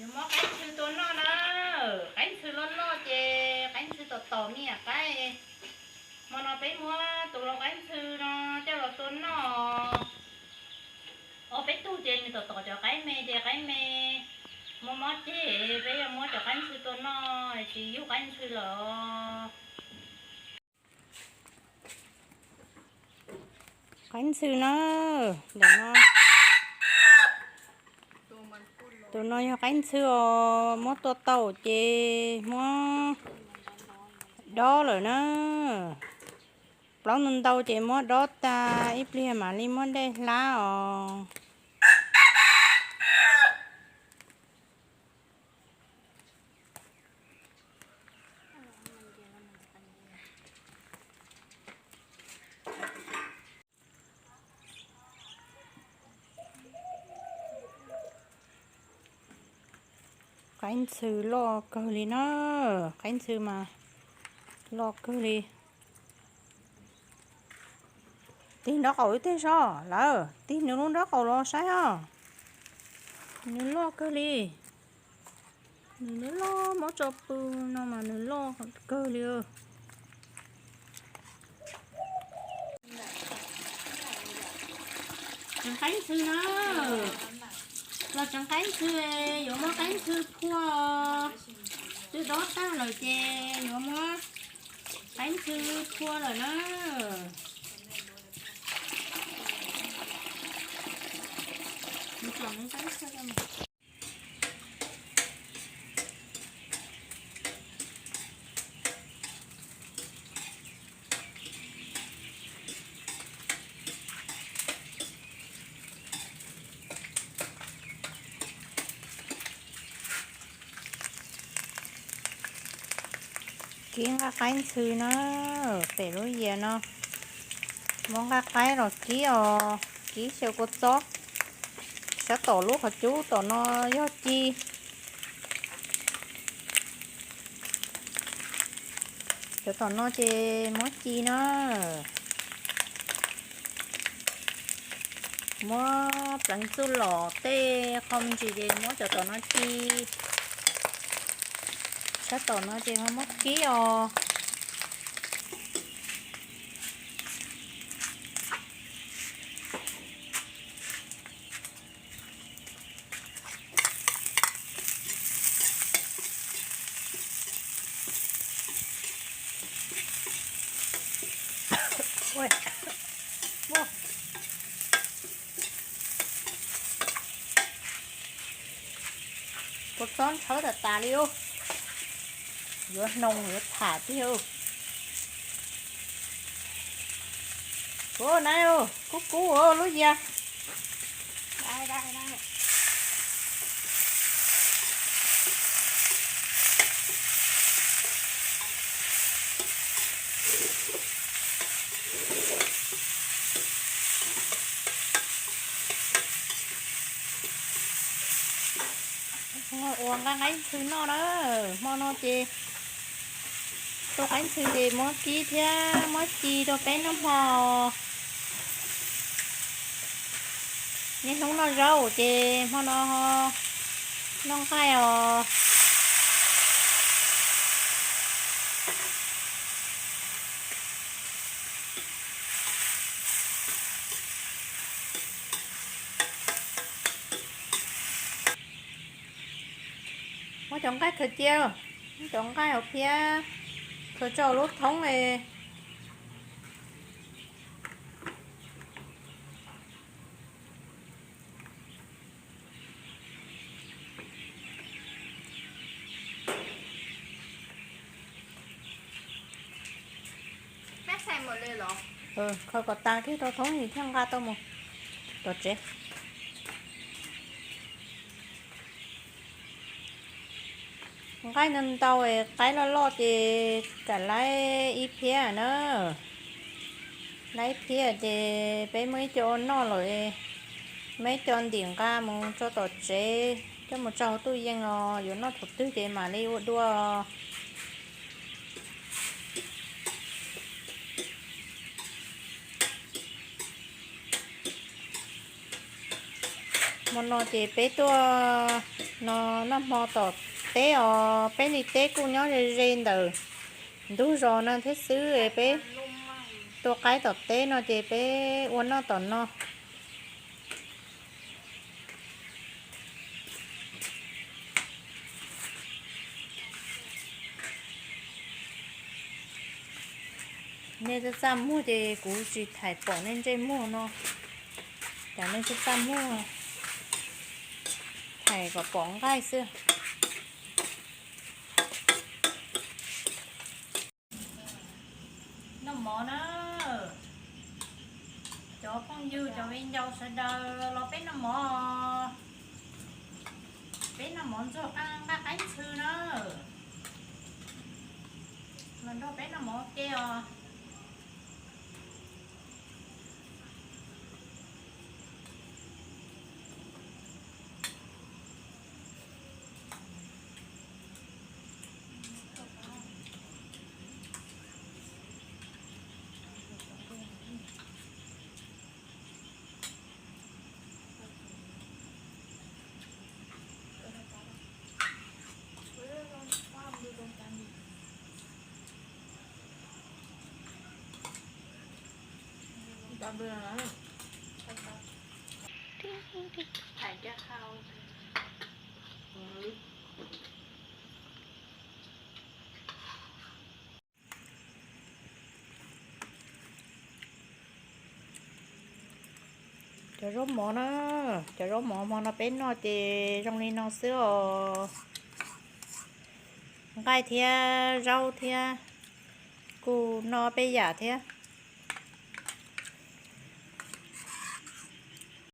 Yuav muab qaib ntxhw tua noj na. Qaib ntxhw loj loj ces qaib ntxhw tom tom me nyuam qaib. Hmo no peb muab tus lau qaib ntxhw no coj los tua noj. Ob peb tug ces nws tom tom cov qaib me ces qaib me mob mob ceg, peb yuav muab cov qaib ntxhw tua noj, tsis yug qaib ntxhw lawm. Qaib ntxhw na, tus no yog qaib ntxhw os, muab tua tau ces muab dob lawm na. Plaub ntau ntau ces muab dob tas, ib pliag mam li muab dej hlab os. Qaib ntxhw loj kawg li na, qaib ntxhw mas loj kawg li. Tig nraub qaum ib teg soj lawm, tig nws lub nraub qaum los saib os. Nws loj kawg li. Nws loj loj, muab tso pw no mas nws loj kawg li. Tseev qaib ntxhw na, los tseev qaib ntxhw, yuav muab qaib ntxhw phua. Twb dob tag lawm ces yuav muab qaib ntxhw phua lawm na. Kib nqaij qaib ntxhw na, pem lub yias no muab nqaij qaib los kib os, kib xyaw kua txob. Sab tom lub qhov cub tom no yog ci. Cov tom no ces muab ci na. Muab pleev txuj lom tej qho me ntsis ces muab cov tom no ci. Sab tom no ces ho muab kib os. Kua txob ntshawv tas tas li ub. Yuav hnoos yuav tham tiag. Ua na, kub kub lub yias. Ua nqaij qaib ntxhw noj na, hmo no ces tua qaib ntxhw ces muab kib thiab muab ci rau peb noj hmo. Niaj hnub noj zaub ces hmo no noj nqaij os. Muab cov nqaij khaws cia, muab cov nqaij hauv phiab khaws tso lub thoob es. Khaws kom tas kiag rau thoob es thiaj nqa tau mus tom tsev. Nqaij ntau ntau, qaib loj loj ces kam laib ib phiab na. Laib ib phiab ces peb muaj ib co ua noj lawm, muaj ib co ntim nqa mus tso tom tsev coj mus tso hauv tuj yees os, yuav noj thaum twg ces mam li ua dua. Hmo no ces peb tuaj Noj hmo tom teb os, peb li teb kuj nyob ze ze ntawm ntug zos no thiab xwb, peb tua qaib tom teb no ces peb ua noj tom no. Nej txaj txaj muag ces kuv tsis thaij pom nej ntsej muag no, cas nej txaj txaj muag, thaij kom pom nqaij xwb. Noj mov na, cov phooj ywg cov viv ncaus sawv daws los peb noj mov, peb noj mov ntxuag nqaij qaib ntxhw na, los nrog peb noj mov ua ke os. Cov zaub mov na, cov zaub mov hmo no peb noj ces zoo li no xwb os. Nqaij thiab zaub thiab, kuj noj peb yam thiab.